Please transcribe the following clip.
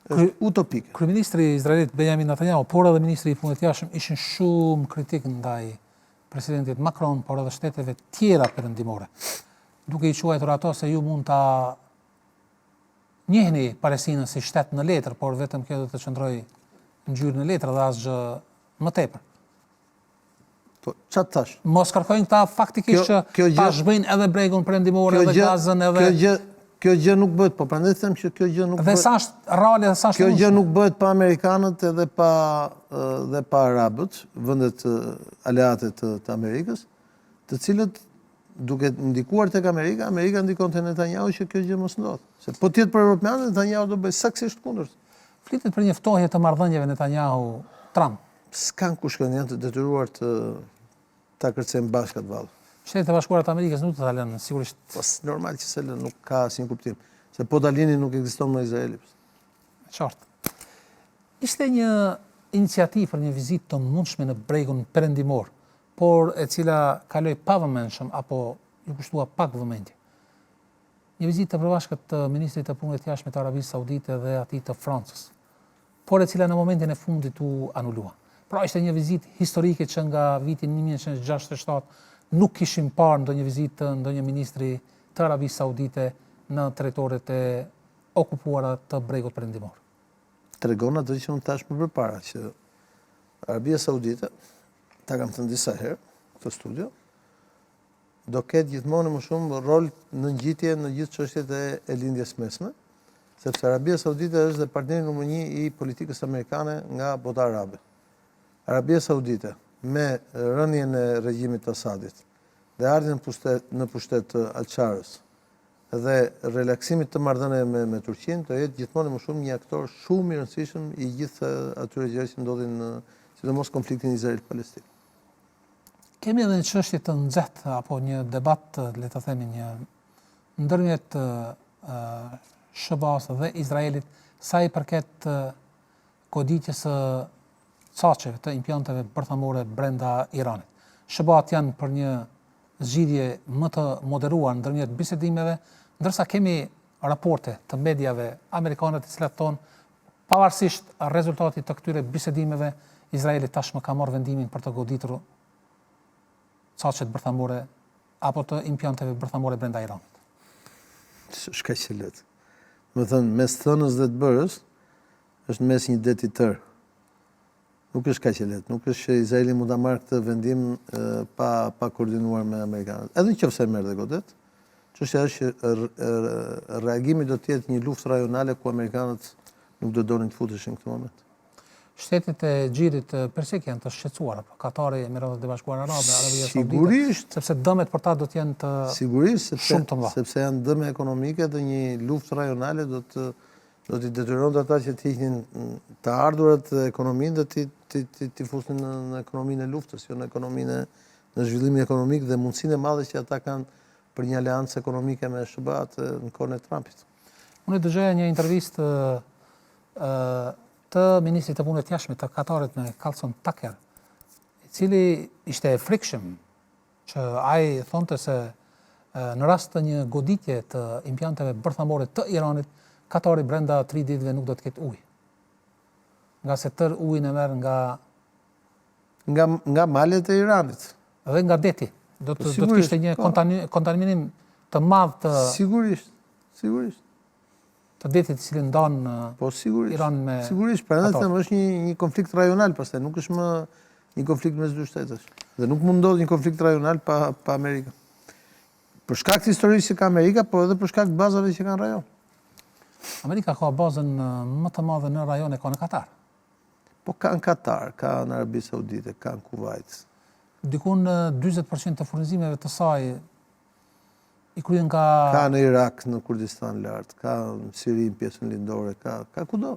Është utopike. Kryeministri izraelit Benjamin Netanyahu, por edhe ministri i Punëve të Jashtme ishin shumë kritik ndaj presidentit Macron, por edhe shteteve tjera perëndimore, duke i quajtur ato se ju mund ta njihni Palestinën si shtet në letër, por vetëm kjo do të qëndrojë ngjyrë në letër dhe asgjë më tepër. Po, ça të thash? Mos kërkojnë këta faktikisht që kjo gjë, ta zhbëjnë edhe bregun perëndimor edhe Gazën edhe... Kjo gjë, kjo gjë nuk bëhet, po prandaj them që kjo gjë nuk bëhet... Dhe sa është reale dhe sa është Kjo gjë nuk bëhet pa amerikanët edhe pa, dhe pa arabët, vendet aleate të, të Amerikës, të cilët duke ndikuar tek Amerika, Amerika ndikon te Netanyahu që kjo gjë mos ndodhë. Se po të jetë për europianët, Netanyahu do bëjë saktësisht të kundërtën. Flitet për një ftohje të marrëdhënieve Netanyahu-Trump. S'kanë ku shkojnë, janë të detyruar të ta kërcejnë bashkë atë valle. Shtetet e Bashkuara të Amerikës nuk do ta lënë, sigurisht. Po normal që s'e lënë, nuk ka asnjë kuptim. Se po ta linin nuk ekziston më Izraeli. E qartë. Ishte një iniciativë për një vizitë të mundshme në bregun perëndimor, por e cila kaloi pavëmendshëm apo iu kushtua pak vëmendje. Një vizitë të përbashkët të ministrit të Punëve të Jashtme të Arabisë Saudite dhe atij të Francës. por e cila në momentin e fundit u anulua. Pra ishte një vizitë historike që nga viti 1967 nuk kishim parë ndonjë vizitë të ndonjë ministri të Arabisë Saudite në territoret e okupuara të Bregut Perëndimor. Tregon atë që unë thashë më përpara, që Arabia Saudite, ta kam thënë disa herë në këtë studio, do ketë gjithmonë më shumë rol në ngjitje në gjithë çështjet e, e Lindjes Mesme, sepse Arabia Saudite është dhe partneri numër 1 i politikës amerikane nga bota arabe. Arabia Saudite me rënien e regjimit të Asadit dhe ardhjen në pushtet në pushtet të Al-Sharës dhe relaksimit të marrëdhënieve me, me Turqinë, do jetë gjithmonë më shumë një aktor shumë i rëndësishëm i gjithë atyre gjërave që ndodhin në sidomos konfliktin Izrael-Palestinë. Kemi edhe një çështje të nxehtë apo një debat, le të themi një ndërmjet SHBA-së dhe Izraelit sa i përket goditjes së caqeve të impianteve bërthamore brenda Iranit. SHBA-të janë për një zgjidhje më të moderuar ndërmjet bisedimeve, ndërsa kemi raporte të mediave amerikane të cilat thonë Pavarësisht rezultatit të këtyre bisedimeve, Izraeli tashmë ka marrë vendimin për të goditur caqet bërthamore apo të impianteve bërthamore brenda Iranit. S'është kaq e lehtë. Domethënë, mes thënës dhe të bërës, është mes një det i tërë. Nuk është kaq e lehtë, nuk është që Izraeli mund ta marrë këtë vendim pa pa koordinuar me amerikanët. Edhe në qoftë se e merr dhe godet, çështja është që reagimi do të jetë një luftë rajonale ku amerikanët nuk do donin të futeshin në këtë moment. Shtetet e Gjirit Persik janë të shqetësuara, pra Katari, Emiratet e Bashkuara Arabe, Arabia Saudite, sigurisht, sepse dëmet për ta do të jenë të sigurisht, sepse, shumë të mëdha. Sepse janë dëme ekonomike dhe një luftë rajonale do të Do t'i detyronte ata që të hiqnin të ardhurat dhe ekonominë dhe t'i t'i t'i t'i fusnin në, në ekonominë e luftës, jo në ekonominë e në zhvillimin ekonomik dhe mundësinë e madhe që ata kanë për një aleancë ekonomike me SHBA-të në kohën e Trumpit. Unë dëgjoja një intervistë të ministrit të Punëve të Jashtme të Katarit me Carlson Tucker, i cili ishte e frikshëm që ai thonte se në rast të një goditje të impianteve bërthamore të Iranit, Katari brenda 3 ditëve nuk do të ketë ujë. Ngase tërë ujin e merr nga nga nga malet e Iranit. Dhe nga deti. Do të do të kishte një po. kontaminim të madh të Sigurisht, sigurisht. Të detit i cili ndan po, sigurisht, Iranin me Sigurisht, prandaj them është një një konflikt rajonal pastaj, nuk është më një konflikt mes dy shtetesh. Dhe nuk mund ndodhë një konflikt rajonal pa pa Amerikën. Për shkak të historisë që ka Amerika, po edhe për shkak të bazave që kanë në rajon. Amerika ka bazën më të madhe në rajon e ka në Katar. Po ka në Katar, ka në Arabi Saudite, ka në Kuvajt. Dikun 40% të furnizimeve të saj i kryen nga... Ka në Irak, në Kurdistan lart, ka në Siri, në pjesën lindore, ka, ka kudo.